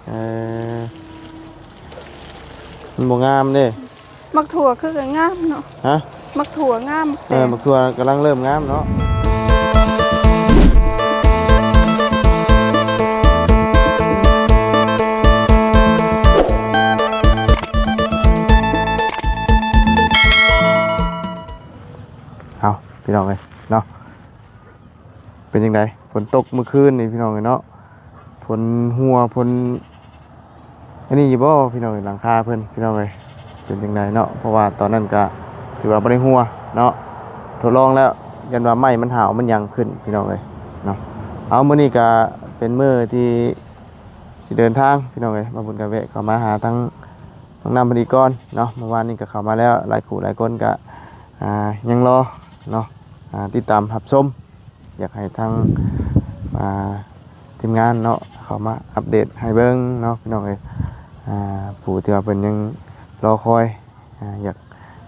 ເອີ ມັນບໍ່ງາມເດ້. ໝາກຖົ່ວຄືກໍງາມເນາະ. ຮະ? ໝາກຖົ່ວງາມ. ເອີ ແຕ່ ໝາກຖົ່ວກຳລັງເລີ່ມງາມເນາະ. ເອົາ ພີ່ນ້ອງເອີຍເນາະ ເປັນຈັ່ງໃດ? ຝົນຕົກມື້ຄືນນີ້ພີ່ນ້ອງເອີຍເນາະ ຝົນຫົວ ຝົນອັນນີ້ຢູ່ບໍ່ພີ່ນ້ອງເອີຍ? ຫຼັງຄາເພິ່ນພີ່ນ້ອງເອີຍ ເປັນຈັ່ງໃດເນາະ? ເພາະວ່າຕອນນັ້ນກະຖືວ່າບໍ່ໄດ້ຫົວເນາະ ທົດລອງແລ້ວ ຢ້ານວ່າໄມ້ມັນຫາວມັນຫຍັງຂຶ້ນພີ່ນ້ອງເອີຍເນາະ. ເອົາ ມື້ນີ້ກະເປັນມື້ທີ່ຊິເດີນທາງພີ່ນ້ອງເອີຍ ມາບຸນກະແວະເຂົ້າມາຫາທາງນ້ອງນ້ຳເພິ່ນອີກກ່ອນເນາະ. ເມື່ອວານນີ້ກະເຂົ້າມາແລ້ວ ຫຼາຍຄູ່ຫຼາຍຄົນກະ ອ່າ ຍັງລໍເນາະ ອ່າ ຕິດຕາມຮັບຊົມ ຢາກໃຫ້ທາງ ອ່າ ທີມງານເນາະ ເຂົ້າມາອັບເດດໃຫ້ເບິ່ງເນາະ ພີ່ນ້ອງເອີຍ. ອ່າ ຜູ້ທີ່ວ່າເພິ່ນຍັງລໍຄອຍ ອ່າ ຢາກ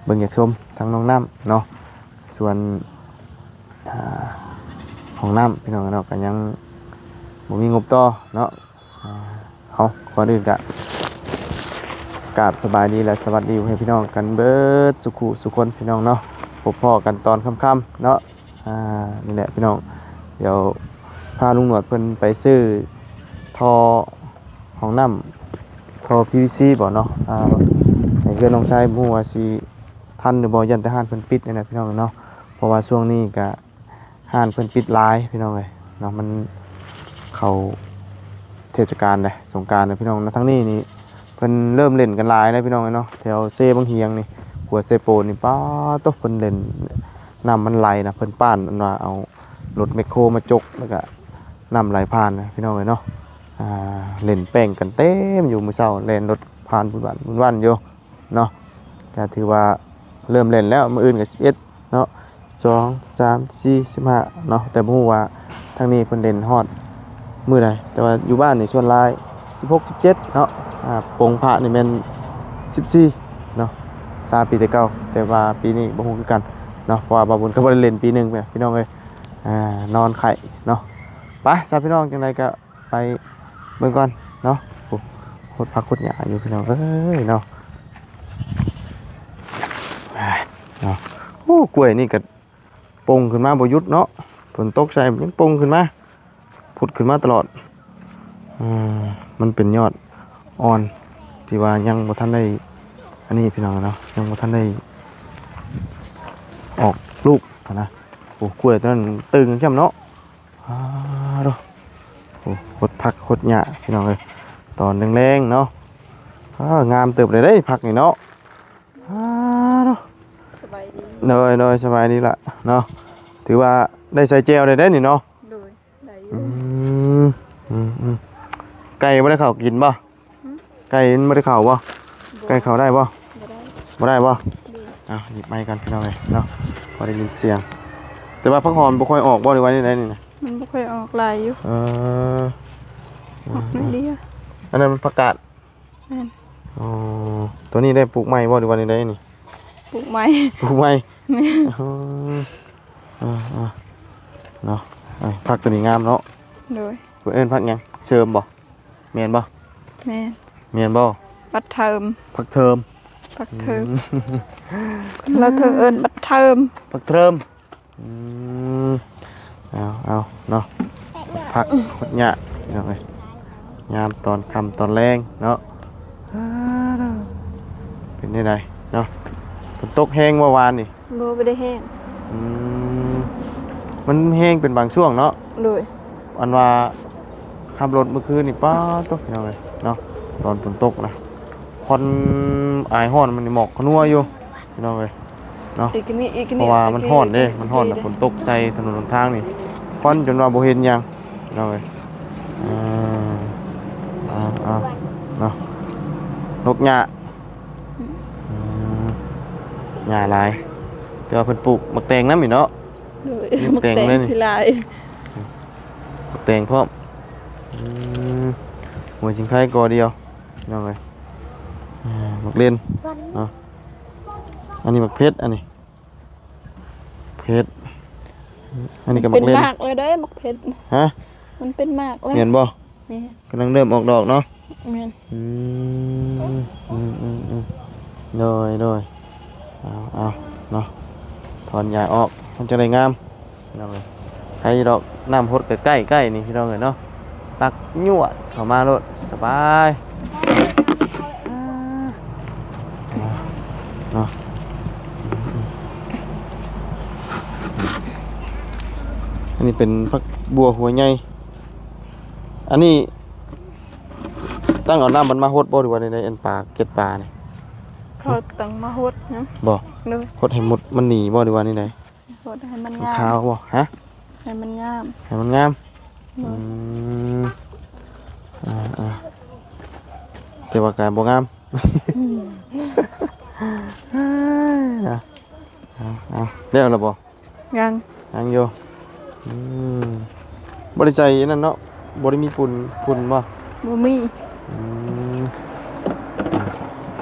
ເບິ່ງຢາກຊົມທາງນ້ອງນ້ຳເນາະ. ສ່ວນ ອ່າ ຫ້ອງນ້ຳ ພີ່ນ້ອງເນາະ ກໍຍັງບໍ່ມີງົບຕໍ່ເນາະ. ອ່າ ເອົາ ກ່ອນອື່ນກະກາບສະບາຍດີ ແລະ ສະຫວັດດີໃຫ້ພີ່ນ້ອງກັນເບິດສຸຂູສຸຄົນ ພີ່ນ້ອງເນາະ. ພົບພໍ້ກັນຕອນຄ່ຳໆເນາະ. ອ່າ ນີ້ແຫຼະພີ່ນ້ອງ ດຽວພາລຸງໜວດເພິ່ນໄປຊື້ທໍ່ຫ້ອງນ້ຳ ທໍ່ພີວີຊີບໍເນາະ. ອ່າ ໃນເຮືອນນ້ອງຊາຍບໍ່ຮູ້ວ່າຊິທັນຫຼືບໍ່ ຢ້ານແຕ່ຮ້ານເພິ່ນປິດນີ້ແຫຼະພີ່ນ້ອງເນາະ. ເພາະວ່າຊ່ວງນີ້ກະຮ້ານເພິ່ນປິດຫຼາຍພີ່ນ້ອງເອີຍເນາະ ມັນເຂົ້າເທດສະການແຫຼະ ສົງການແຫຼະພີ່ນ້ອງເນາະ. ທາງນີ້ນີ້ເພິ່ນເລີ່ມຫຼິ້ນກັນຫຼາຍແລ້ວພີ່ນ້ອງເອີຍເນາະ ແຖວເຊບັງຫຽງນີ້ ຂົວເຊໂປນນີ້ ປາດໂທ້ ເພິ່ນຫຼິ້ນ ນ້ຳມັນໄຫຼນະ ເພິ່ນປ້ານ ອັນວ່າເອົາລົດແມັກໂຄມາຈົກ ແລ້ວກະນ້ຳໄຫຼຜ່ານນະພີ່ນ້ອງເອີຍເນາະ. ອ່າ ຫຼິ້ນແປ້ງກັນເຕັມຢູ່ ມື້ເຊົ້າແລ່ນລົດຜ່ານວຸ້ນວັນ ວຸ້ນວັນຢູ່ເນາະ. ກະຖືວ່າເລີ່ມຫຼິ້ນແລ້ວ ມື້ອື່ນກະສິບເອັດເນາະ ສອງ ສາມ ສີ່ ສິບຫ້າເນາະ. ແຕ່ບໍ່ຮູ້ວ່າທາງນີ້ເພິ່ນຫຼິ້ນຮອດມື້ໃດ ແຕ່ວ່າຢູ່ບ້ານນີ້ສ່ວນຫຼາຍສິບຫົກ ສິບເຈັດເນາະ. ອ່າ ປົງພະນີ້ແມ່ນສິບສີ່ເນາະ ຊາປີແຕ່ເກົ່າ ແຕ່ວ່າປີນີ້ບໍ່ຮູ້ຄືກັນເນາະ ເພາະວ່າບ່າວບຸນກໍບໍ່ໄດ້ຫຼິ້ນປີໜຶ່ງແມ່ນພີ່ນ້ອງເອີຍ. ອ່າ ນອນໄຂ້ເນາະ. ໄປຊະພີ່ນ້ອງ ຈັ່ງໃດກໍໄປເບິ່ງກ່ອນເນາະ. ໂອ້ ໂຄດຜັກໂຄດຫຍ້າຢູ່ພີ່ນ້ອງເອີຍເນາະ. ເນາະ ໂອ້ ກ້ວຍນີ້ກໍປົ່ງຂຶ້ນມາບໍ່ຢຸດເນາະ ຝົນຕົກໃສ່ມັນຍັງປົ່ງຂຶ້ນມາ ຜຸດຂຶ້ນມາຕະຫຼອດ. ອືມ ມັນເປັນຍອດອ່ອນທີ່ວ່າຍັງບໍ່ທັນໄດ້ອັນນີ້ພີ່ນ້ອງເນາະ ຍັງບໍ່ທັນໄດ້ອອກລູກຫັ້ນນະ. ໂອ້ ກ້ວຍຕົວນັ້ນຕຶງຊ້ຳເນາະ. ອາໂທ້ ໂອ້ ໂຄດຜັກໂຄດຫຍ້າພີ່ນ້ອງເອີຍ ຕອນແລງໆເນາະ. ອາ ງາມເຕີບເລີຍເດ້ຜັກນີ້ເນາະ. ອາໂທ້ ສະບາຍດີ ໂດຍ ໂດຍ ສະບາຍດີລະເນາະ. ຖືວ່າໄດ້ໃສ່ແຈ່ວໄດ້ເດ້ນີ້ເນາະ. ໂດຍ ໄດ້ຢູ່ ອືມ ອືມ ອືມ. ໄກ່ບໍ່ໄດ້ເຂົ້າກິນບໍ່? ຫຶ? ໄກ່ມັນບໍ່ໄດ້ເຂົ້າບໍ່? ບໍ່ ໄກ່ເຂົ້າໄດ້ບໍ່? ບໍ່ໄດ້ ບໍ່ໄດ້ບໍ່? ໂດຍ. ເອົາ ຫຍິບໄມກ່ອນພີ່ນ້ອງເອີຍເນາະ ພໍໄດ້ຍິນສຽງ. ແຕ່ວ່າຜັກຫອມບໍ່ຄ່ອຍອອກບໍ່ ຫຼືວ່າແນວໃດນີ້ນະ? ມັນບໍ່ຄ່ອຍອອກຫຼາຍຢູ່ ເອີ ອອກໜ້ອຍດຽວ. ອັນນັ້ນມັນຜັກກາດ ແມ່ນ. ອໍ ຕົວນີ້ໄດ້ປູກໃໝ່ບໍ່ ຫຼືວ່າແນວໃດນີ້? ປູກໃໝ່ ປູກໃໝ່ ແມ່ນ. ອໍ ເອີ ເອີ ເນາະ ເອີ ຜັກຕົວນີ້ງາມເນາະ. ໂດຍ. ເພິ່ນເອີ້ນຜັກຫຍັງ? ເຊີມບໍ່? ແມ່ນບໍ່? ແມ່ນ. ແມ່ນບໍ່? ບັກເທີມ ຜັກເທີມ ຜັກເທີມ ອືມ ຄົນລາວເທິງເອີ້ນບັກເທີມ ຜັກເທີມ. ອືມ ເອົາ ເອົາເນາະ ຜັກຫົດຫຍ້າພີ່ນ້ອງເອີຍ ຍາມຕອນຄ່ຳຕອນແລງເນາະ. ເປັນແນວໃດເນາະ ຝົນຕົກແຮງບໍ່ວານນີ້? ບໍ່ ບໍ່ໄດ້ແຮງ. ອືມ ມັນແຮງເປັນບາງຊ່ວງເນາະ. ໂດຍ. ອັນວ່າຂັບລົດມື້ຄືນນີ້ ປາດໂທ້ ພີ່ນ້ອງເອີຍເນາະ ຕອນຝົນຕົກນະ ຄວັນອາຍຮ້ອນມັນນີ້ໝອກຂະນົວຢູ່ ພີ່ນ້ອງເອີຍເນາະ. ເພາະວ່າມັນຮ້ອນເດ້ ມັນຮ້ອນ ແລ້ວຝົນຕົກໃສ່ຖະໜົນຫົນທາງນີ້ ຄວັນຈົນວ່າບໍ່ເຫັນຫຍັງ ພີ່ນ້ອງເອີຍ. ເອີ ເອົາ ເອົາເນາະ ນົກຫຍ້າ ອືມ ຫຍ້າຫຼາຍ ແຕ່ວ່າເພິ່ນປູກໝາກແຕງນຳນີ້ເນາະ. ໂດຍ ໝາກແຕງ ໝາກແຕງ ເລີຍນີ້ ທີ່ຫຼາຍ ໝາກແຕງພ້ອມ. ອືມ ຫົວຊິງໄຄກໍດຽວ ພີ່ນ້ອງເອີຍ ເອີ ໝາກເລັ່ນເນາະ. ອັນນີ້ໝາກເຜັດ ອັນນີ້ເຜັດ ອັນນີ້ກໍໝາກເລັ່ນ ເປັນໝາກແລ້ວເດ້ໝາກເຜັດ. ຮະ? ມັນເປັນໝາກແລ້ວ ແມ່ນບໍ່? ແມ່ນ. ກຳລັງເລີ່ມອອກດອກເນາະ. ແມ່ນ ອືມ ອືມໆໆ ໂດຍໆ ເອົາໆ ເນາະ ຖອນຫຍ້າອອກ ມັນຈະໄດ້ງາມ ພີ່ນ້ອງເອີຍ. ໃຜດອກ ນ້ຳຫົດກໍໃກ້ໆ ນີ້ ພີ່ນ້ອງເອີຍເນາະ ຕັກຍວດເຂົ້າມາໂລດ ສະບາຍ ເນາະ. ອັນນີ້ເປັນຜັກບົ່ວຫົວໃຫຍ່ ອັນນີ້ ຕັ້ງເອົານ້ຳມັນມາຫົດບໍ່ ຫຼືວ່າໃນ ອັນປາ ເກັດປານີ້? ເຂົາຕັ້ງມາຫົດນະ ບໍ່ ໂດຍ ຫົດໃຫ້ໝົດມັນໜີບໍ່ ຫຼືວ່າໃນໃດ? ຫົດໃຫ້ມັນງາມ ມັນຂາວບໍ່? ຮະ ໃຫ້ມັນງາມ ໃຫ້ມັນງາມ ໂດຍ ອືມ ອ່າໆ ແຕ່ວ່າກະບໍ່ງາມ ອືມ ນະ ເອົາໆ ແລ້ວລະບໍ່? ຍັງ ຍັງຢູ່ ອືມ ບໍ່ໄດ້ໃສ່ອັນນັ້ນເນາະ ບໍ່ໄດ້ມີຝຸ່ນ ຝຸ່ນບໍ່? ບໍ່ມີ ອືມ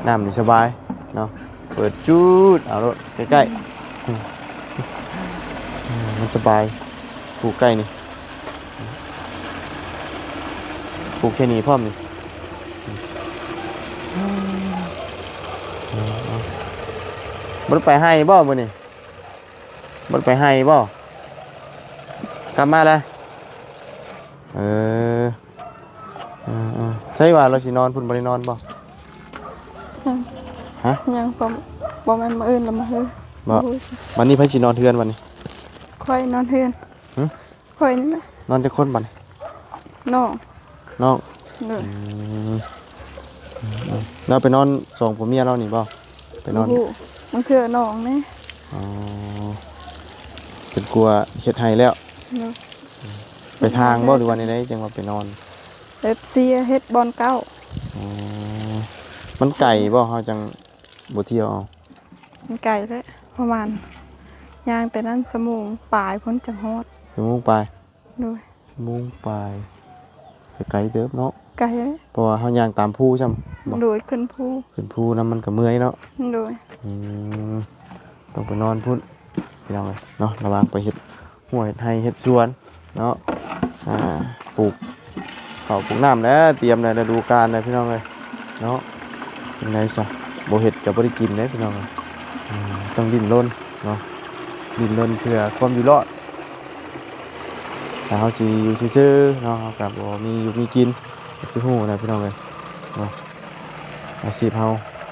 ນ້ຳນີ້ສະບາຍເນາະ ເປີດຈູດເອົາໂລດໃກ້ໆ ອືມ ມັນສະບາຍ ປູກໃກ້ນີ້ ປູກແຄ່ນີ້ພ້ອມນີ້ ບໍ່ໄດ້ໄປໄຮ່ບໍ່ມື້ນີ້? ບໍ່ໄດ້ໄປໄຮ່ບໍ່? ກັບມາແລ້ວ ເອີ ເອີໆ ໃຊ່ວ່າລາວຊິນອນພຸ້ນ ບໍ່ໄດ້ນອນບໍ່? ຍັງ ຮະ? ຍັງ ບໍ່ ບໍ່ແມ່ນມື້ອື່ນລະມື້ຮື ບໍ່? ໂອ້ຍ ບັດນີ້ໃຜຊິນອນເຮືອນບັດນີ້? ຂ້ອຍນອນເຮືອນ ຫຶ? ຂ້ອຍນີ້ແຫຼະ ນອນຈັກຄົນບັດນີ້? ນ້ອງ ນ້ອງ ໂດຍ ອືມ ອືມໆ ລາວໄປນອນສອງຜົວເມຍລາວນີ້ບໍ່? ໄປນອນ ບໍ່ຮູ້ ບາງເທື່ອນ້ອງແດ່ ອໍ ເພິ່ນກົວເຮັດໄຮ່ແລ້ວ ໂດຍ ໄປທາງບໍ່ ຫຼືວ່າແນວໃດ ຈັ່ງວ່າໄປນອນ? ແບບເສຍເຮັດບ່ອນເກົ່າ ອໍ ມັນໄກບໍ່ ເຮົາຈັ່ງບໍ່ທ່ຽວເອົາ? ມັນໄກເດ້ ປະມານ ຍ່າງແຕ່ນັ້ນຊົ່ວໂມງປາຍພຸ້ນຈັ່ງຮອດ ຊົ່ວໂມງປາຍ ໂດຍ ຊົ່ວໂມງປາຍ ກະໄກເຕີບເນາະ ໄກເດ້ ເພາະວ່າເຮົາຍ່າງຕາມພູຊ້ຳບໍ່? ໂດຍ ຂຶ້ນພູ ຂຶ້ນພູນຳມັນກະເມື່ອຍເນາະ ໂດຍ ອືມ ຕ້ອງໄປນອນພຸ້ນ ພີ່ນ້ອງເອີຍເນາະ ລະຫວ່າງໄປເຮັດຮົ້ວເຮັດໄຮ່ເຮັດສວນ ເນາະ ອ່າ ປູກເຂົ້າປູກນ້ຳແລ້ວ ຕຽມໃນລະດູການແລ້ວ ພີ່ນ້ອງເອີຍເນາະ ຈັ່ງໃດຊະ ບໍ່ເຮັດກໍບໍ່ໄດ້ກິນເດ້ ພີ່ນ້ອງເອີຍ ອ່າ ຕ້ອງດີ້ນລົນເນາະ ດີ້ນລົນເພື່ອຄວາມຢູ່ລອດ ຖ້າເຮົາຊິຢູ່ຊື່ໆເນາະ ເຮົາກໍບໍ່ມີຢູ່ມີກິນ ກໍຄືຮູ້ນະ ພີ່ນ້ອງເອີຍເນາະ ອາຊີບເຮົາ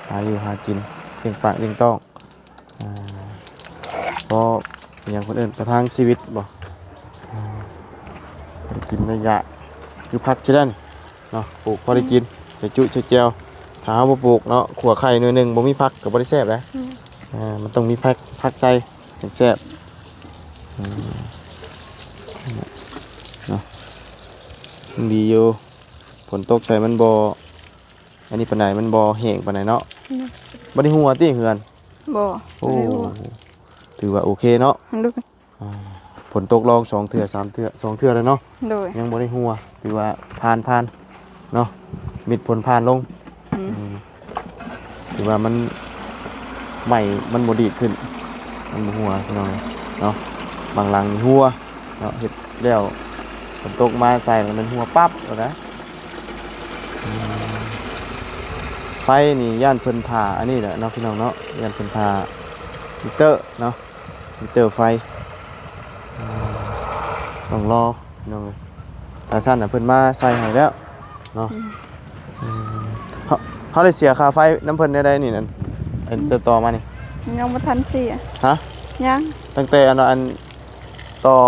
ຫາຢູ່ຫາກິນ ລ້ຽງປາກລ້ຽງທ້ອງ ອ່າ ພໍຫຍັງເພິ່ນເອີ້ນປະທັງຊີວິດບໍ່ ອ່າ ໄດ້ກິນໄດ້ຢາກ ຄືຜັກຊິໄດ້ນີ້ເນາະ ປູກພໍໄດ້ກິນ ອືມ ໃສ່ຈຸໃສ່ແຈ່ວ ຖ້າເຮົາບໍ່ປູກເນາະ ຂົ້ວໄຂ່ໜ່ວຍໜຶ່ງ ບໍ່ມີຜັກກໍບໍ່ໄດ້ແຊບເດ້ ອືມ ອ່າ ມັນຕ້ອງມີຜັກ ຜັກໃສ່ ຈັ່ງແຊບ ອືມ ເນາະ ມັນດີຢູ່ ຝົນຕົກໃສ່ມັນບໍ່ ອັນນີ້ປານໃດ ມັນບໍ່ແຫ້ງປານໃດເນາະ ອືມ ບໍ່ໄດ້ຮົ່ວຕິເຮືອນ? ບໍ່ ໂອ້ ບໍ່ໄດ້ຮົ່ວ ຖືວ່າໂອເຄເນາະ ໂດຍ ອ່າ ຝົນຕົກລອງສອງເທື່ອສາມເທື່ອ ສອງເທື່ອແລ້ວເນາະ ໂດຍ ຍັງບໍ່ໄດ້ຮົ່ວ ຖືວ່າຜ່ານໆເນາະ ມິດຝົນຜ່ານລົງ ອືມ ອືມ ຖືວ່າມັນ ໄມ້ມັນບໍ່ດີດຂຶ້ນ ມັນບໍ່ຮົ່ວພີ່ນ້ອງເນາະ ບາງຫຼັງນີ້ຮົ່ວເນາະ ເຮັດແລ້ວຝົນຕົກມາໃສ່ແລ້ວມັນຮົ່ວປັບໂລດນະ ອືມ ໄຟນີ້ຢ້ານເພິ່ນຖ້າອັນນີ້ແຫຼະເນາະ ພີ່ນ້ອງເນາະ ຢ້ານເພິ່ນຖ້າມິເຕີເນາະ ມິເຕີໄຟ ອືມ ຕ້ອງລໍພີ່ນ້ອງເອີຍ ຖ້າຊັ້ນນະເພິ່ນມາໃສ່ໃຫ້ແລ້ວເນາະ ອືມ ອືມ ເຮົາ ເຮົາໄດ້ເສຍຄ່າໄຟນຳເພິ່ນແນວໃດນີ້ ອັນ ອັນ ອືມ ເຈົ້າຕໍ່ມານີ້ ຍັງບໍ່ທັນເສຍ ຮະ ຍັງ ຕັ້ງແຕ່ອັນ ອັນຕໍ່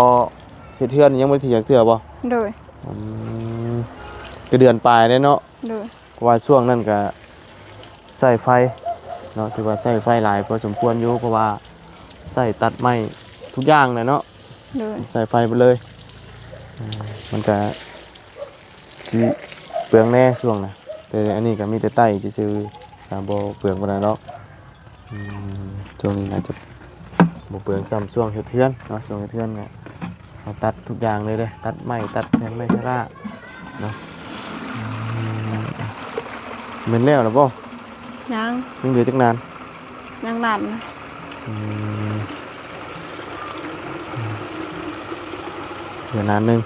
ເຮັດເຮືອນນີ້ຍັງບໍ່ໄດ້ເສຍຈັກເທື່ອບໍ່? ໂດຍ ອືມ ກໍເດືອນປາຍແລ້ວເນາະ ໂດຍ ເພາະວ່າຊ່ວງນັ້ນກະໃຊ້ໄຟເນາະ ຖືວ່າໃຊ້ໄຟຫຼາຍພໍສົມຄວນຢູ່ ເພາະວ່າໃຊ້ຕັດໄມ້ທຸກຢ່າງແຫຼະເນາະ ໂດຍ ໃຊ້ໄຟເບິດເລີຍ ອືມ ມັນກະຊິເປືອງແດ່ຊ່ວງນະ ແຕ່ອັນນີ້ກະມີແຕ່ໄຕ້ຊື່ໆ ກະບໍ່ເປືອງປານໃດດອກ ອືມ ຊ່ວງນີ້ໜ້າຈະບໍ່ເປືອງສ່ຳຊ່ວງເຮັດເຮືອນເນາະ ຊ່ວງເຮັດເຮືອນກະ ເຮົາຕັດທຸກຢ່າງເລີຍເດ້ ຕັດໄມ້ ຕັດແຜ່ນໄມ້ຊະລາເນາະ ອືມ ແມ່ນແລ້ວລະບໍ່? ຍັງ ຍັງເຫຼືອຈັກນານ? ຍັງນານນະ ອືມ ເຫຼືອນານໜຶ່ງ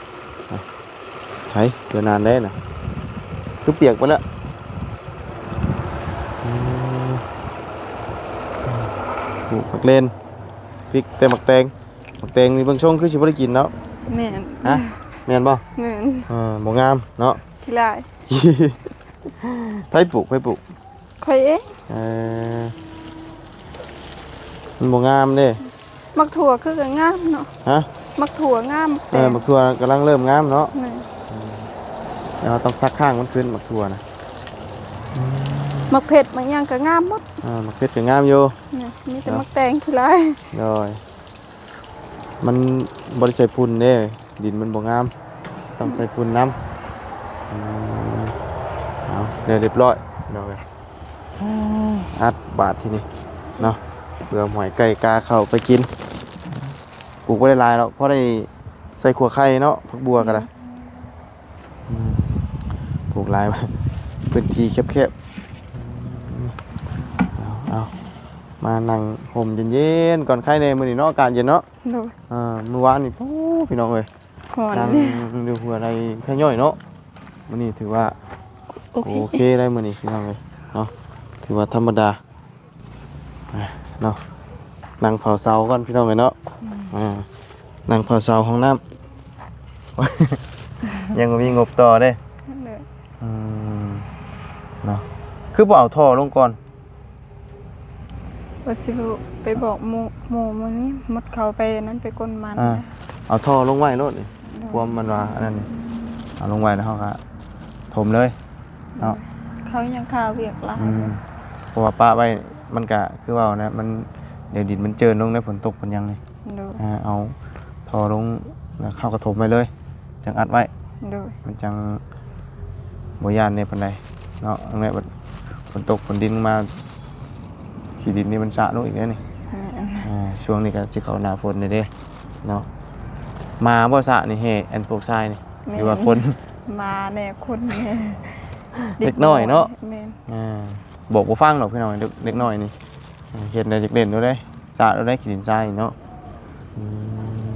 ໃສ ເຫຼືອນານໃດນະ? ຄືປຽກໝົດແລ້ວ. ອືມ ປູກຜັກເລນ ພິກ ແຕ່ໝາກແຕງ. ໝາກແຕງນີ້ເບິ່ງຊົງຄືຊິບໍ່ໄດ້ກິນເນາະ. ແມ່ນ. ຮະ? ແມ່ນບໍ່? ແມ່ນ. ເອີ ບໍ່ງາມເນາະ. ຂີ້ລ້າຍ. ໃຜປູກ? ໃຜປູກ? ຂ້ອຍເອງ. ເອີ ມັນບໍ່ງາມເດ້. ໝາກຖົ່ວຄືກະງາມເນາະ. ຮະ? ໝາກຖົ່ວງາມ. ເອີ ແຕ່ ໝາກຖົ່ວກຳລັງເລີ່ມງາມເນາະ. ແມ່ນ. ເອີ ແຕ່ເຮົາຕ້ອງສັກຂ້າງມັນຂຶ້ນ ໝາກຖົ່ວນະ. ໝາກເຜັດ ໝາກຫຍັງກະງາມໝົດ. ເອີ ໝາກເຜັດກະງາມຢູ່. ນີ້ ມີແຕ່ໝາກແຕງຂີ້ລ້າຍ. ໂດຍ. ມັນບໍ່ໄດ້ໃສ່ຝຸ່ນເດ້ ດິນມັນບໍ່ງາມ ຕ້ອງໃສ່ຝຸ່ນນຳ. ອືມ ເອົາ ແລ້ວຮຽບຮ້ອຍພີ່ນ້ອງເອີຍ. ອັດບາດທີນີ້ເນາະ ເພື່ອໝອຍໄກ່ກາເຂົ້າໄປກິນ. ປູກບໍ່ໄດ້ຫຼາຍດອກ ພໍໄດ້ໃສ່ຂົ້ວໄຂ່ເນາະ ຜັກບົ່ວກໍໄດ້. ອືມ ປູກຫຼາຍ ພື້ນທີ່ແຄບໆ. ເອົາ ເອົາ ມານັ່ງຮົ່ມເຢັນໆກ່ອນ ໄຄແດ່ມື້ນີ້ເນາະ ອາກາດເຢັນເນາະ. ໂດຍ. ອ່າ ມື້ວານນີ້ ໂອ້ ພີ່ນ້ອງເອີຍ ຮ້ອນ ນັ່ງຢູ່ຫົວໄຮ່ຂະຍ້ອຍເນາະ. ມື້ນີ້ຖືວ່າ ໂອເຄ ໂອເຄໄດ໋ມື້ນີ້ ພີ່ນ້ອງເອີຍເນາະ ຖືວ່າທຳມະດາເນາະ. ນັ່ງເຝົ້າເສົາກ່ອນ ພີ່ນ້ອງເອີຍເນາະ. ອືມ ອ່າ ນັ່ງເຝົ້າເສົາຫ້ອງນ້ຳ ຍັງບໍ່ມີງົບຕໍ່ເດ້. ໂດຍ. ອືມ ເນາະ ຄືບໍ່ເອົາທໍ່ລົງກ່ອນ? ວ່າຊິໄປບອກໝູ່ ໝູ່ມື້ນີ້ໝົດເຂົາໄປນັ້ນ ໄປກົນມັນ. ອ່າ ເອົາທໍ່ລົງໄວ້ໂລດນີ້. ໂດຍ. ຄວາມມັນວ່າອັນນັ້ນນີ້ ເອົາລົງໄວ້ແລ້ວເຮົາກະຖົມເລີຍເນາະ. ໂດຍ. ເຂົາຍັງຄາວຽກຫຼາຍ. ອືມ ເພາະວ່າປະໄວ້ມັນກະຄືເວົ້ານະ ມັນ ດຽວດິນມັນເຈີນລົງໃນຝົນຕົກຝົນຫຍັງນີ້. ໂດຍ. ອ່າ ເອົາທໍ່ລົງແລ້ວເຮົາກະຖົມໄວ້ເລີຍ ຈັ່ງອັດໄວ້. ໂດຍ. ມັນຈັ່ງບໍ່ຢ້ານແດ່ປານໃດເນາະ. ອັນນີ້ບັດຝົນຕົກຝົນດິນມາ ຂີ້ດິນນີ້ມັນສະລົງອີກແລ້ວນີ້. ແມ່ນ. ອ່າ ຊ່ວງນີ້ກະຊິເຂົ້າໜ້າຝົນແລ້ວເດ້ເນາະ. ໝາບໍ່ສະນີ້ແຫ່ ອັນພວກຊາຍນີ້ ແມ່ນ ຫຼືວ່າຄົນ? ໝາແດ່ ຄົນແດ່ ເດັກນ້ອຍເນາະ. ເດັກນ້ອຍ. ແມ່ນ. ອ່າ ບອກບໍ່ຟັງດອກພີ່ນ້ອງ ເດັກ ເດັກນ້ອຍນີ້. ອ່າ ເຮັດແນວຢາກຫຼິ້ນໂລດເດ້ ສະໂລດເດ້ ຂີ້ດິນຊາຍເນາະ. ອືມ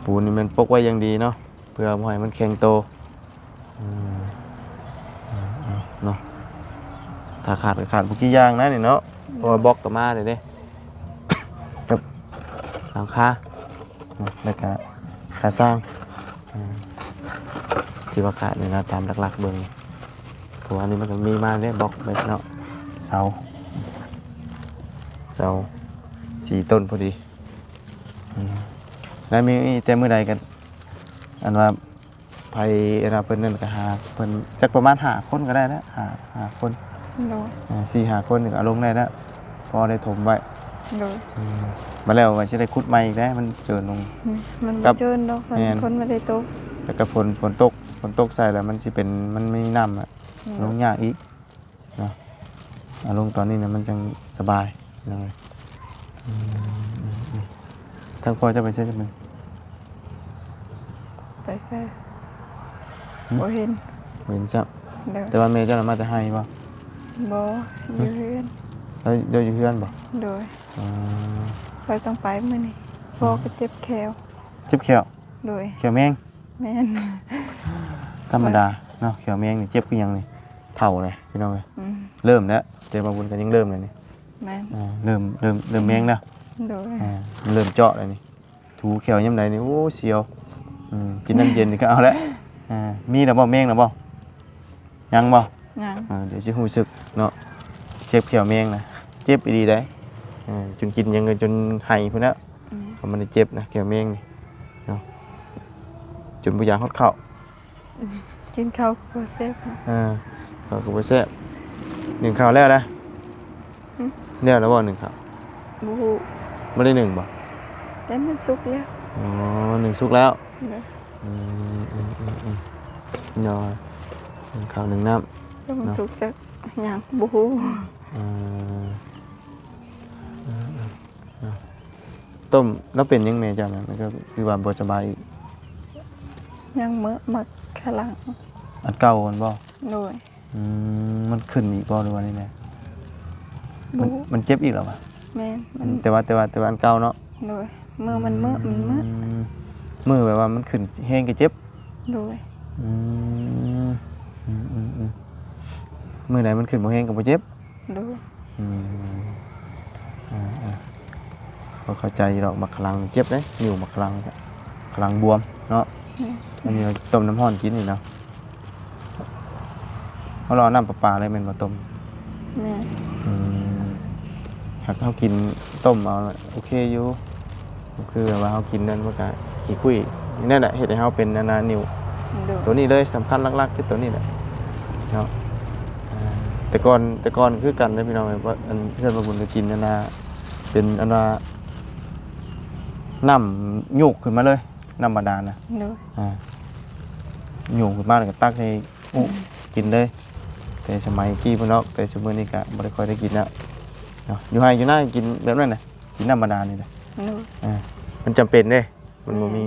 ປູນນີ້ແມ່ນປົກໄວ້ຢ່າງດີເນາະ ເພື່ອບໍ່ໃຫ້ມັນແຂງໂຕ. ອືມ ເອົາເນາະ ຖ້າຂາດກະຂາດບໍ່ກີ່ຢ່າງນະນີ້ເນາະ. ເພາະວ່າບລັອກກະມາແລ້ວເດ້ ກັບຫຼັງຄາເນາະ ແລ້ວກະຄາສ້າງ. ອ່າ ທີ່ວ່າຂາດນີ້ນະ ຕາມຫຼັກໆເບິ່ງ ເພາະວ່າອັນນີ້ມັນກະມີມາເດ້ ບລັອກແບບເນາະ ເສົາ ເສົາສີ່ຕົ້ນພໍດີ. ອືມ ແລ້ວມີແຕ່ມື້ໃດກະ ອັນວ່າ ໃຜ ອັນວ່າເພິ່ນນັ້ນກະຫາ ເພິ່ນຈັກປະມານຫ້າຄົນກະໄດ້ແລ້ວ ຫ້າ ຫ້າຄົນ. ໂດຍ. ອ່າ ສີ່ຫ້າຄົນນີ້ກະເອົາລົງໄດ້ແລ້ວ ພໍໄດ້ຖົມໄວ້. ໂດຍ. ອືມ ບາດແລ້ວວ່າຊິໄດ້ຂຸດໃໝ່ອີກແດ່ ມັນເຈີນລົງ. ອືມ ມັນບໍ່ເຈີນດອກ ແມ່ນ ຝົນບໍ່ໄດ້ຕົກ ແລ້ວກະຝົນ ຝົນຕົກ ຝົນຕົກໃສ່ແລ້ວມັນຊິເປັນ ມັນມີນ້ຳ ອືມ ລົງຍາກອີກ. ເນາະ ເອົາລົງຕອນນີ້ນະ ມັນຈັ່ງສະບາຍເນາະ. ອືມ ທາງພໍ່ເຈົ້າໄປໃສຈັກມື້? ໄປໃສ? ຫຶ? ບໍ່ເຫັນ ບໍ່ເຫັນຊ້ຳ. ໂດຍ. ແຕ່ວ່າແມ່ເຈົ້ານະມາແຕ່ໄຮ່ບໍ່? ບໍ່ ຫຶ? ຢູ່ເຮືອນ. ລາວ ລາວຢູ່ເຮືອນບໍ່? ໂດຍ. ອໍ ຂ້ອຍຕ້ອງໄປມື້ນີ້ ພໍ່ກະເຈັບແຂ້ວ. ເຈັບແຂ້ວ? ໂດຍ. ແຂ້ວແມງ? ແມ່ນ. ທຳມະດາເນາະ ແຂ້ວແມງນີ້ເຈັບຄືຫຍັງນີ້ ເຖົ້າແລ້ວພີ່ນ້ອງເອີຍ. ອືມ ເລີ່ມແລ້ວ ແຕ່ວ່າບຸນກະຍັງເລີ່ມເລີຍນີ້. ແມ່ນ. ອ່າ ເລີ່ມ ເລີ່ມ ເລີ່ມແມງແລ້ວ. ໂດຍ. ອ່າ ເລີ່ມເຈາະແລ້ວນີ້ ຖູແຂ້ວຍາມໃດນີ້ ໂອ້ ສຽວ. ອືມ ກິນນ້ຳເຢັນນີ້ກະເອົາແລ້ວ. ອ່າ ມີແລ້ວບໍ່ ແມງແລ້ວບໍ່? ຍັງບໍ່? ຍັງ. ເອີ ດຽວຊິຮູ້ສຶກເນາະ ເຈັບແຂ້ວແມງນະ ເຈັບອີ່ຫຼີໃດ໋. ເອີ ຈົນກິນຫຍັງກະຈົນໄຫ້ພຸ້ນແຫຼະ. ອືມ ຄັນມັນໄດ້ເຈັບນະ ແຂ້ວແມງນີ້ເນາະ ຈົນບໍ່ຢາກຮອດເຂົ້າ. ອືມ ກິນເຂົ້າກະບໍ່ແຊບ. ເອີ ເຂົ້າກະບໍ່ແຊບ. ໜຶ້ງເຂົ້າແລ້ວລະ? ຫຶ? ແລ້ວລະບໍ່ໜຶ້ງເຂົ້າ? ບໍ່ຮູ້. ບໍ່ໄດ້ໜຶ້ງບໍ່? ແຕ່ມັນສຸກແລ້ວ. ອໍ ໜຶ້ງສຸກແລ້ວ. ໂດຍ. ອືມ ອືມ ອືມ ອືມ ໂດຍ. ໜຶ້ງເຂົ້າໜຶ້ງນ້ຳ ແຕ່ມັນ ເນາະ ສຸກຈັກຫຍັງບໍ່ຮູ້. ເອີ ເອີ ເອີ ເນາະ ຕົ້ມ ລາວເປັນຫຍັງແມ່ເຈົ້ານະ? ມັນກະຄືວ່າບໍ່ສະບາຍອີກ. ຍັງເມີ ມັກຂະຫຼັງ ອັນເກົ່າຫັ້ນບໍ່? ໂດຍ. ອືມ ມັນຂຶ້ນອີກບໍ່ ຫຼືວ່າແນວໃດ? ມັນ ບໍ່ ມັນເຈັບອີກແລ້ວຫວາ? ແມ່ນ. ອືມ ແຕ່ວ່າ ແຕ່ວ່າ ແຕ່ວ່າອັນເກົ່າເນາະ. ໂດຍ. ເມີມັນເມີ ອືມ ມັນເມີ ເມີແບບວ່າມັນຂຶ້ນແຮງກະເຈັບ. ໂດຍ. ອືມ ອືມໆໆ ມື້ໃດມັນຂຶ້ນບໍ່ແຮງກໍບໍ່ເຈັບ? ໂດຍ. ອືມ ອ່າໆ ກໍເຂົ້າໃຈຢູ່ດອກ ໝາກຂະລັງເຈັບເດ້ ນິ້ວໝາກຂະລັງ ຂະລັງບວມເນາະ. ແມ່ນ. ອັນນີ້ເຮົາຕົ້ມນ້ຳຮ້ອນກິນນີ້ເນາະ. ເຮົາລອນ້ຳປະປາເລີຍແມ່ນບໍ່? ຕົ້ມ. ແມ່ນ. ອືມ ຫາກເຮົາກິນຕົ້ມເອົາ ໂອເຄຢູ່. ຄືແບບວ່າເຮົາກິນນັ້ນມັນກະຂີ້ຂຸ້ຍ ນີ້ແຫຼະເຮັດໃຫ້ເຮົາເປັນອັນນ່ານິ້ວ. ໂດຍ. ໂຕນີ້ເລີຍ ສຳຄັນຫຼັກໆຄືໂຕນີ້ແຫຼະເນາະ. ອ່າ ແຕ່ກ່ອນ ແຕ່ກ່ອນຄືກັນເດ້ພີ່ນ້ອງເອີຍ ວ່າອັນເຮືອນປ້າບຸນກໍກິນອັນນ່າ ເປັນອັນວ່າ ນ້ຳໂຍກຂຶ້ນມາເລີຍ ນ້ຳບາດານນະ. ໂດຍ. ອ່າ ໂຍກຂຶ້ນມາແລ້ວກໍຕັກໃສ່ອຸກິນເລີຍ. ແຕ່ສະໄໝກີ້ພຸ້ນເນາະ ແຕ່ຊຸມມື້ນີ້ກໍບໍ່ໄດ້ຄ່ອຍໄດ້ກິນແລ້ວເນາະ. ຢູ່ໄຮ່ຢູ່ນາກິນແບບນັ້ນນະ ກິນນ້ຳບາດານນີ້ນະ. ໂດຍ. ອ່າ ມັນຈຳເປັນເດ້ ມັນບໍ່ມີ.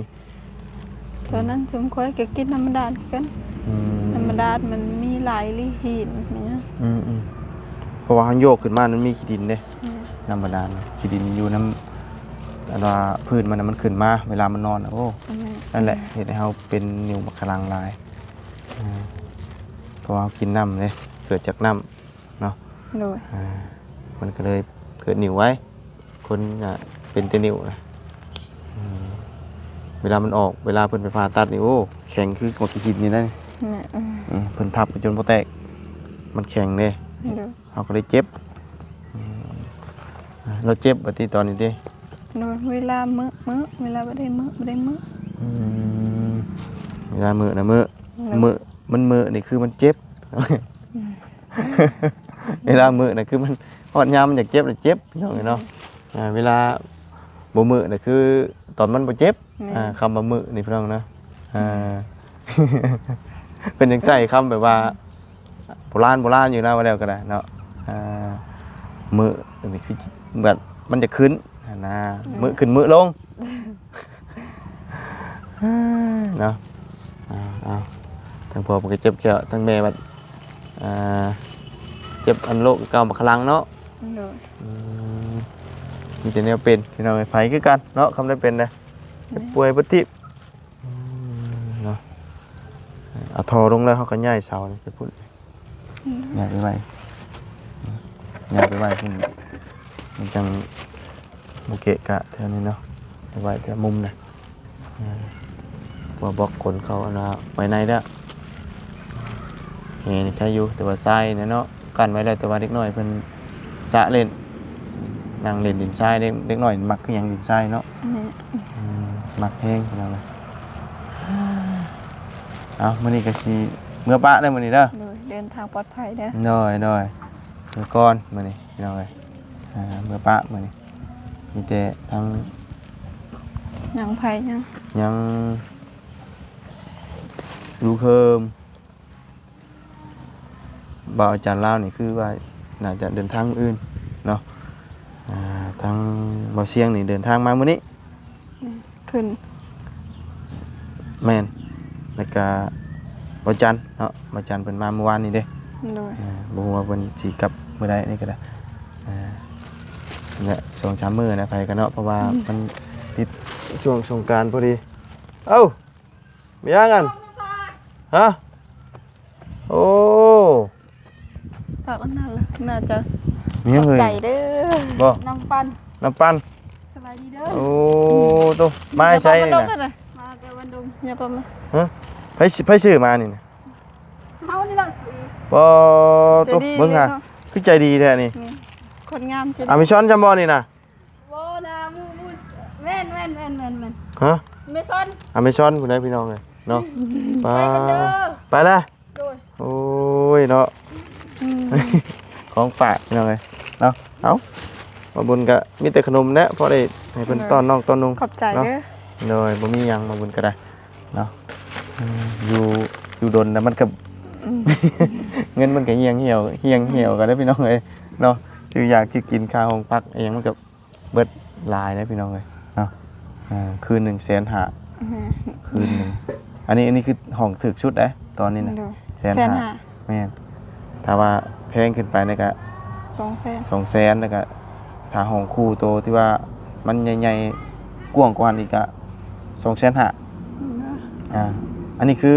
ຕອນນັ້ນຊຸມຂ້ອຍກໍກິນນ້ຳບາດານຄືກັນ. ອືມ ນ້ຳບາດານມັນມີຫຼາຍລີຫີນແມ່ນຫຍັງ. ອືມໆ ເພາະວ່າເຮົາໂຍກຂຶ້ນມາ ມັນມີຂີ້ດິນເດ້. ອືມ ນ້ຳບາດານ ຂີ້ດິນຢູ່ນຳ ອັນວ່າພື້ນມັນນະ ມັນຂຶ້ນມາເວລາມັນນອນນະ. ໂອ້ ອືມ ນັ້ນແຫຼະເຮັດໃຫ້ເຮົາເປັນນິ້ວໝາກຂະລັງຫຼາຍ. ອ່າ ເພາະວ່າເຮົາກິນນ້ຳເດ້ ເກີດຈາກນ້ຳເນາະ. ໂດຍ. ອ່າ ມັນກໍເລີຍເກີດນິ້ວໄວ. ຄົນກໍເປັນແຕ່ນິ້ວນະ. ອືມ ເວລາມັນອອກ ເວລາເພິ່ນໄປຜ່າຕັດນີ້ ໂອ້ ແຂງຄືໝາກຂີ້ຫີນນີ້ນະ. ແມ່ນ. ອືມ ເພິ່ນທັບໄປຈົນບໍ່ແຕກ ມັນແຂງເດ້. ໂດຍ. ເຮົາກໍເລີຍເຈັບ. ອືມ ລາວເຈັບບັດນີ້ຕອນນີ້ຕິ? ໂດຍ. ເວລາມື້ ມື້ ເວລາບໍ່ໄດ້ມື້ ບໍ່ໄດ້ມື້. ອືມ ເວລາມື້ນະມື້. ໂດຍ. ມື້ ມັນມື້ນີ້ຄືມັນເຈັບ. ອືມ ເວລາມື້ນະຄືມັນຮອດຍາມມັນຢາກເຈັບນະເຈັບ ພີ່ນ້ອງເອີຍເນາະ. ອືມ ອ່າ ເວລາບໍ່ມື້ນະຄືຕອນມັນບໍ່ເຈັບ. ແມ່ນ. ອ່າ ຄຳວ່າມື້ນີ້ພີ່ນ້ອງນະ ອ່າ ເພິ່ນຍັງໃຊ້ຄຳແບບວ່າໂບລານ ໂບລານຢູ່ນະ ວ່າແລ້ວກໍໄດ້ເນາະ. ອ່າ ມື້ນີ້ຄືແບບມັນຈະຂຶ້ນຫັ້ນນະ. ແມ່ນ. ມື້ຂຶ້ນມື້ລົງ. ເນາະ. ເອົາ ເອົາ ທາງພໍ່ເພິ່ນກໍເຈັບແຂ້ວ ທາງແມ່ບັດ ອ່າ ເຈັບອັນໂລກເກົ່າບັກຂະລັງເນາະ. ໂດຍ. ອືມ ມີແຕ່ແນວເປັນ ພີ່ນ້ອງເອີຍ ໃຜຄືກັນເນາະ ຄຳໄດ້ເປັນນະ. ແມ່ນ. ເຈັບປ່ວຍບໍ່ຕິບ. ອືມ ເນາະ. ເອົາທໍ່ລົງແລ້ວ ເຮົາກໍຍ້າຍເສົານີ້ໄປພຸ້ນ. ອືມ ຍ້າຍໄປໄວ້ ຍ້າຍໄປໄວ້ພຸ້ນ ມັນຈັ່ງບໍ່ເກະກະແຖວນີ້ເນາະ. ໄປໄວ້ແຖວມຸມນະ. ເອີ ເພາະວ່າບອກຄົນເຂົາອັນວ່າໄວ້ໃນແລ້ວ. ແຮ່ນີ້ໃຊ້ຢູ່ ແຕ່ວ່າຊາຍນີ້ເນາະ ກັ້ນໄວ້ແລ້ວ ແຕ່ວ່າເດັກນ້ອຍເພິ່ນສະເລ່ນ ນັ່ງເລ່ນດິນຊາຍ. ເດັກ ເດັກນ້ອຍມັກຄືຫຍັງ ດິນຊາຍເນາະ. ແມ່ນ. ອືມ ມັກແຮງພີ່ນ້ອງເອີຍ. ເອົາ ມື້ນີ້ກໍຊິເມືອປະເດີມື້ນີ້ເດີ. ໂດຍ. ເດີນທາງປອດໄພເດີ. ໂດຍ ໂດຍ. ເມືອກ່ອນມື້ນີ້ພີ່ນ້ອງເອີຍ. ອ່າ ເມືອປະມື້ນີ້ ມີແຕ່ທັງ ຍັງ ໃຜ ຍັງ ຍັງ ລູກເຂີມ ບ່າວອາຈານລາວນີ້ຄືວ່າໜ້າຈະເດີນທາງມື້ອື່ນເນາະ. ອ່າ ທາງບ່າວຊຽງນີ້ເດີນທາງມາມື້ນີ້. ແມ່ນ ຂຶ້ນ ແມ່ນ. ແລ້ວກະບ່າວຈັນເນາະ ບ່າວຈັນເພິ່ນມາມື້ວານນີ້ເດ້. ໂດຍ. ອ່າ ບໍ່ຮູ້ວ່າເພິ່ນຊິກັບມື້ໃດນີ້ກໍໄດ້. ອ່າ ແລະ ສອງສາມມື້ນະ ໃຜກັນເນາະ ເພາະວ່າ ອືມ ມັນຕິດຊ່ວງສົງການພໍດີ. ເອົ້າ ມີຫຍັງຫັ້ນ? ຮະ? ໂອ້ ປາກອັນນັ້ນລະ ໜ້າຈະ ມີຫຍັງເອີຍ? ຂອບໃຈເດີ. ບໍ່? ນ້ຳປັ່ນ ນ້ຳປັ່ນ. ສະບາຍດີເດີ. ໂອ້ ໂຕ ມາແຕ່ໃສນີ້ນະ? ມາແຕ່ວັນດົງ. ຢ່າປະມາ. ຮະ? ໃຜ ໃຜຊື້ມານີ້ນະ? ເຮົານີ້ລະຊື້. ປາໂຕ ໃຈດີ ເບິ່ງຫາ ເນາະ ຄືໃຈດີແທ້ນີ້. ອືມ ຄົນງາມ ໃຈດີ. ອາເມຊອນຈຳບໍ່ນີ້ນະ? ບໍ່ນະ ໝູ່ ໝູ່ ແມ່ນ ແມ່ນ ແມ່ນ ແມ່ນ ແມ່ນ. ຮະ? ອາເມຊອນ ອາເມຊອນພຸ້ນນະ ພີ່ນ້ອງເອີຍເນາະ. ອືມ ໄປກັນເດີ ໄປລະ. ໂດຍ. ໂອ້ຍເນາະ ອືມ ຂອງຝາກພີ່ນ້ອງເອີຍເນາະ. ເອົ້າ ມາບຸນກະມີແຕ່ຂະໜົມແຫຼະ ພໍໄດ້ໃຫ້ເພິ່ນ ໂດຍ ຕ້ອນນ້ອງຕ້ອນນຸ່ງ. ຂອບໃຈເນາະ. ໂດຍ. ບໍ່ມີຫຍັງ ມາບຸນກະໄດ້ເນາະ. ອືມ ຢູ່ ຢູ່ດົນແລ້ວມັນກະ ອືມ ເງິນມັນກະຫ່ຽງຫ່ຽວ ຫ່ຽງຫ່ຽວກັນເດ້ ອືມ ພີ່ນ້ອງເອີຍເນາະ. ຊື້ຢາຊື້ກິນ ຄ່າຫ້ອງພັກອີ່ຫຍັງມັນກະ ເບິດຫຼາຍເດ້ພີ່ນ້ອງເອີຍເນາະ. ອ່າ ຄືນໜຶ່ງແສນຫ້າ. ແມ່ນ. ຄືນໜຶ່ງ ອັນນີ້ ອັນນີ້ຄືຫ້ອງຖືກສຸດເດ້ຕອນນີ້ນະ. ໂດຍ. ແສນຫ້າ. ແສນຫ້າ. ແມ່ນ. ຖ້າວ່າແພງຂຶ້ນໄປນີ້ກະ ສອງແສນ ສອງແສນ. ແລ້ວກະຖ້າຫ້ອງຄູ່ໂຕທີ່ວ່າມັນໃຫຍ່ໆ ກວ້າງກວ່ານີ້ກະ ສອງແສນຫ້າ. ໂດຍ. ອ່າ ອັນນີ້ຄື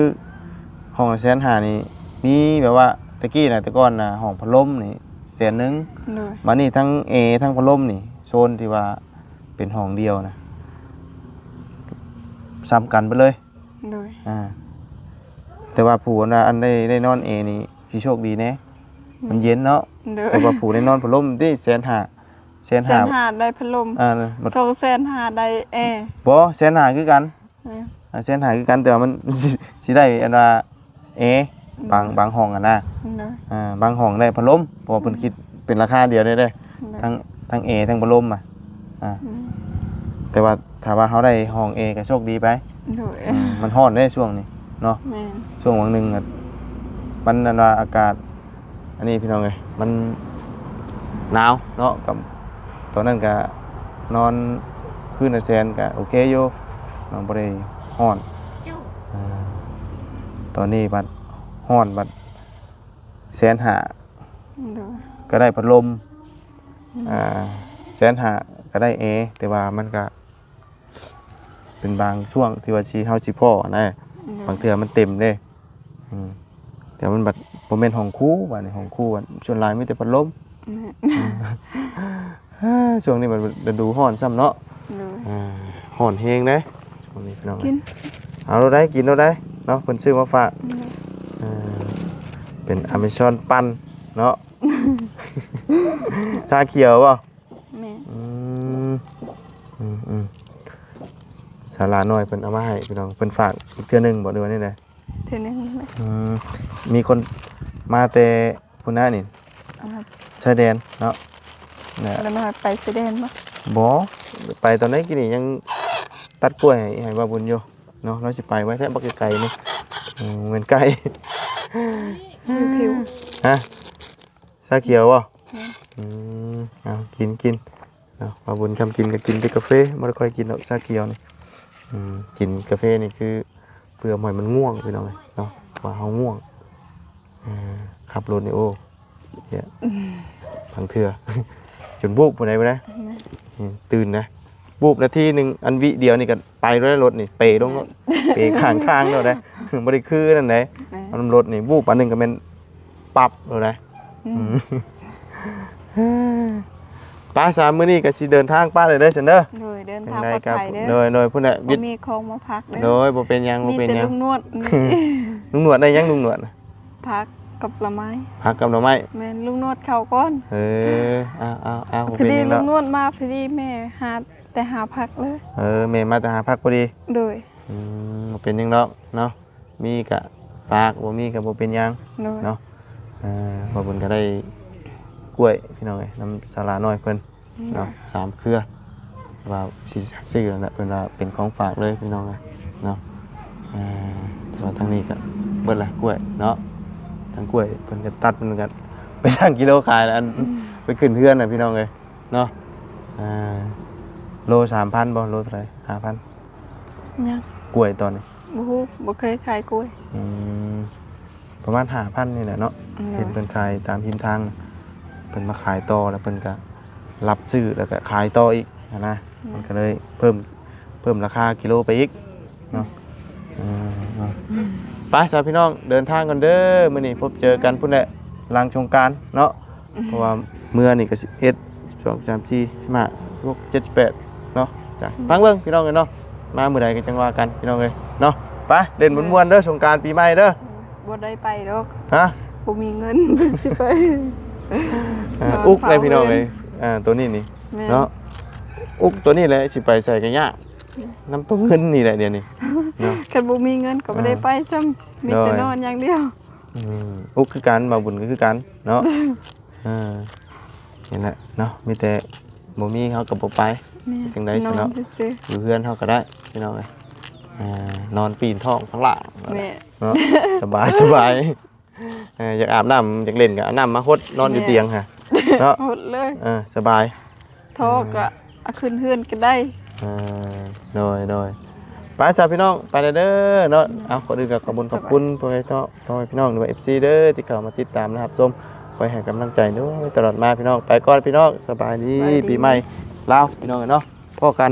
ຫ້ອງແສນຫ້ານີ້ ມີແບບວ່າແຕ່ກີ້ນະ ແຕ່ກ່ອນນະ ຫ້ອງພັດລົມນີ້ແສນໜຶ່ງ ໂດຍ ບາດນີ້ທັງແອທັງພັດລົມນີ້ ໂຊນທີ່ວ່າເປັນຫ້ອງດຽວນະ ສ່ຳກັນເບິດເລີຍ ໂດຍ ອ່າ ແຕ່ວ່າຜູ້ອັນວ່າອັນໄດ້ ໄດ້ນອນແອນີ້ຊິໂຊກດີແດ່ ອືມ ມັນເຢັນເນາະ ໂດຍ ແຕ່ວ່າຜູ້ໄດ້ນອນພັດລົມເດ້ ແສນຫ້າ ແສນ ແສນຫ້າ ຫ້າໄດ້ພັດລົມ ອ່າ ສອງແສນຫ້າໄດ້ແອ ບໍ່ ແສນຫ້າຄືກັນ ເອີ ອ່າ ແສນຫ້າຄືກັນ ແຕ່ວ່າມັນ ຊິ ຊິໄດ້ອັນວ່າແອ ອືມ ບາງ ບາງຫ້ອງຫັ້ນນະ ໂດຍ ອ່າ ບາງຫ້ອງໄດ້ພັດລົມ ເພາະວ່າເພິ່ນ ອືມ ຄິດເປັນລາຄາດຽວເລີຍເດ້ ໂດຍ ທັງ ທັງແອທັງພັດລົມອະ ອ່າ ອືມ ແຕ່ວ່າຖ້າວ່າເຮົາໄດ້ຫ້ອງແອກໍໂຊກດີໄປ ໂດຍ ອືມ ມັນຮ້ອນເດ້ຊ່ວງນີ້ເນາະ ແມ່ນ ຊ່ວງຫວ່າງໜຶ່ງອະ ມັນອັນວ່າອາກາດ ອັນນີ້ພີ່ນ້ອງເອີຍ ມັນໜາວເນາະ ກໍຕອນນັ້ນກໍນອນຄືນລະແສນກໍໂອເຄຢູ່ເນາະ ບໍ່ໄດ້ຮ້ອນ ເອີ ຕອນນີ້ບັດຮ້ອນບັດແສນຫ້າ ໂດຍ ກໍໄດ້ພັດລົມ ອືມ ອ່າ ແສນຫ້າກໍໄດ້ແອ ແຕ່ວ່າມັນກໍ ເປັນບາງຊ່ວງທີ່ວ່າຊິ ເຮົາຊິພໍ້ນະ ໂດຍ ບາງເທື່ອມັນເຕັມເດ້ ອືມ ແຕ່ມັນບັດບໍ່ແມ່ນຫ້ອງຄູ ບາດນີ້ຫ້ອງຄູ ສ່ວນຫຼາຍມີແຕ່ພັດລົມ ແມ່ນ ເອີ ຊ່ວງນີ້ມັນລະດູຮ້ອນຊ້ຳເນາະ ໂດຍ ອ່າ ຮ້ອນແຮງເດ້ ຊ່ວງນີ້ພີ່ນ້ອງ ກິນ ເອົາໂລດໄດ໋ ກິນໂລດໄດ໋ເນາະ ເພິ່ນຊື້ມາຝາກ ໂດຍ ເອີ ເປັນອາເມຊອນປັ່ນເນາະ ຊາຂຽວບໍ່? ແມ່ນ ອືມ ອືມໆ ສາລານ້ອຍເພິ່ນເອົາມາໃຫ້ພີ່ນ້ອງ ເພິ່ນຝາກອີກເທື່ອໜຶ່ງບໍ່ ຫຼືວ່າແນວໃດ? ເທື່ອໜຶ່ງແຫຼະ ອືມ ມີຄົນມາແຕ່ພຸ້ນນະນີ້ ອ່າ ຊາຍແດນເນາະ ແລະ ສາລານ້ອຍໄປຊາຍແດນບໍ່? ບໍ່ ໄປຕອນໃດກີ້ນີ້ ຍັງຕັດກ້ວຍໃຫ້ ໃຫ້ບ່າວບຸນຢູ່ເນາະ ລາວຊິໄປໄວແທ້ ບັກໄກໆນີ້ ອືມ ແມ່ນໄກ ຫິວໆ ຮະ? ຊາຂຽວບໍ່? ແມ່ນ ອືມ ເອົາ ກິນ ກິນເນາະ ບ່າວບຸນຄຳກິນກໍກິນແຕ່ກາເຟ ບໍ່ໄດ້ຄ່ອຍກິນດອກຊາຂຽວນີ້ ອືມ ກິນກາເຟນີ້ຄືເພື່ອບໍ່ໃຫ້ມັນງ່ວງພີ່ນ້ອງເອີຍເນາະ ວ່າເຮົາງ່ວງ ເອີ ຂັບລົດນີ້ ໂອ້ ເອີ ບາງເທື່ອ ຈົນວູບພຸ້ນໃດ ແມ່ນ ອືມ ຕື່ນນະ ວູບນາທີໜຶ່ງ ອັນວິດຽວນີ້ກໍໄປແລ້ວ ລົດນີ້ເປລົງໂລດ ແມ່ນ ເປຂ້າງທາງໂລດເດ້ ບໍ່ໄດ້ຄືນັ້ນເດ້ ແມ່ນ ມັນລົດນີ້ວູບອັນໜຶ່ງກໍແມ່ນປັບໂລດເດ້ ອືມ ອືມ ໄປຊະ ມື້ນີ້ກໍຊິເດີນທາງໄປແລ້ວເດີຊັ້ນເດີ ໂດຍ ເດີນທາງປອດໄພເດີ ໂດຍ ໂດຍ ພຸ້ນແຫຼະ ບໍ່ມີຂອງມາຝາກເດີ ໂດຍ ບໍ່ເປັນຫຍັງ ບໍ່ເປັນຫຍັງ ມີແຕ່ລຸງໜວດ ລຸງໜວດໄດ້ຫຍັງ ລຸງໜວດ? ຜັກກັບໜໍ່ໄມ້ ຜັກກັບໜໍ່ໄມ້ ແມ່ນ ລຸງໜວດເຂົ້າກ່ອນ ເອີ ເອົາ ເອົາ ເອົາ ບໍ່ເປັນຫຍັງດອກ ພໍດີລຸງໜວດມາພໍດີ ແມ່ຫາ ແຕ່ຫາຜັກເລີຍ ເອີ ແມ່ມາແຕ່ຫາຜັກພໍດີ ໂດຍ ອືມ ບໍ່ເປັນຫຍັງດອກເນາະ ມີກະຝາກ ບໍ່ມີກະບໍ່ເປັນຫຍັງ ໂດຍ ເນາະ ເອີ ບ່າວບຸນກະໄດ້ກ້ວຍພີ່ນ້ອງເອີຍ ນຳສາລານ້ອຍເພິ່ນ ເນາະ ສາມເຄືອ ວ່າຊິຊື້ນັ້ນແຫຼະ ເພິ່ນວ່າເປັນຂອງຝາກເລີຍພີ່ນ້ອງເອີຍເນາະ ອ່າ ແຕ່ວ່າທາງນີ້ກໍເບິດລະກ້ວຍເນາະ ທາງກ້ວຍເພິ່ນກໍຕັດ ເພິ່ນກໍໄປຊັ່ງກິໂລຂາຍລະ ອັນ ອືມ ໄປຂຶ້ນເຮືອນນະພີ່ນ້ອງເອີຍເນາະ ອ່າ ໂລສາມພັນບໍ່ ໂລເທົ່າໃດ ຫ້າພັນ ຍັງ ກ້ວຍຕອນນີ້ ບໍ່ຮູ້ ບໍ່ເຄີຍຂາຍກ້ວຍ ອືມ ປະມານຫ້າພັນນີ້ແຫຼະເນາະ ໂດຍ ເຫັນເພິ່ນຂາຍຕາມຮິມທາງ ເພິ່ນມາຂາຍຕໍ່ ແລ້ວເພິ່ນກະຮັບຊື້ ແລ້ວກະຂາຍຕໍ່ອີກຫັ້ນນະ ອືມ ມັນກະເລີຍເພີ່ມ ເພີ່ມລາຄາກິໂລໄປອີກເນາະ ອືມ ເອີ ເນາະ ອືມ ໄປຊະພີ່ນ້ອງ ເດີນທາງກ່ອນເດີ ມື້ນີ້ພົບເຈີກັນພຸ້ນແຫຼະ ຫຼັງສົງການເນາະ ອືມ ເພາະວ່າເມືອນີ້ກະສິບເອັດ ສິບສອງ ສິບສາມ ສິບສີ່ ສິບຫ້າ ສິບຫົກ ສິບເຈັດ ສິບແປດ ເນາະ ຈ້ະ ອືມ ຟັງເບິ່ງພີ່ນ້ອງເອີຍເນາະ ມາມື້ໃດກໍຈັ່ງວ່າກັນພີ່ນ້ອງເອີຍເນາະ ໄປຫຼິ້ນມ່ວນໆເດີ ສົງການປີໃໝ່ເດີ ບໍ່ໄດ້ໄປດອກ ຮະ ບໍ່ມີເງິນ ຊິໄປ ອ່າ ນອນ ອຸກເລີຍພີ່ນ້ອງເອີຍ ອ່າ ໂຕນີ້ນີ້ ແມ່ນ ເນາະ ອຸກໂຕນີ້ແຫຼະ ຊິໄປໃສກໍຍາກ ອືມ ນຳໂຕເງິນນີ້ແຫຼະດຽວນີ້ເນາະ ຄັນບໍ່ມີເງິນກໍບໍ່ໄດ້ໄປຊ້ຳ ອ່າ ມີແຕ່ ໂດຍ ນອນຢ່າງດຽວ ອືມ ອຸກຄືກັນ ບ່າວບຸນກໍຄືກັນເນາະ ເອີ ນີ້ແຫຼະເນາະ ມີແຕ່ບໍ່ມີເຮົາກໍບໍ່ໄປ ແມ່ນ ຈັ່ງໃດ ນອນ ຊັ້ນເນາະ ຊື່ໆ ຢູ່ເຮືອນເຮົາກໍໄດ້ພີ່ນ້ອງເອີຍ ອ່າ ນອນປີນທ້ອງຂ້າງລ່າງ ແມ່ນ ເນາະ ສະບາຍ ສະບາຍ ເອີ ຢາກອາບນ້ຳ ຢາກຫຼິ້ນກໍເອົານ້ຳມາຫົດ ນອນຢູ່ ແມ່ນ ຕຽງຫັ້ນເນາະ ຫົດເລີຍ ເອີ ສະບາຍ ທ້ອກໍ ອ່າ ເອົາຂຶ້ນເຮືອນກໍໄດ້ ເອີ ໂດຍ ໂດຍ ໄປຊະພີ່ນ້ອງ ໄປແລ້ວເດີເນາະ ເອົາ ກ່ອນອື່ນກໍຂອບຄຸນ ສະບາຍ ຂອບຄຸນພໍ່ແມ່ເນາະ ພໍ່ແມ່ພີ່ນ້ອງ ຫຼືວ່າ ເອັຟຊີ ເດີ ທີ່ເຂົ້າມາຕິດຕາມ ແລະ ຮັບຊົມ ຄອຍໃຫ້ກຳລັງໃຈໂດຍຕະຫຼອດມາພີ່ນ້ອງ ໄປກ່ອນພີ່ນ້ອງ ສະບາຍດີ ສະບາຍດີ ປີໃໝ່ລາວພີ່ນ້ອງເອີຍເນາະ ພໍ້ກັນ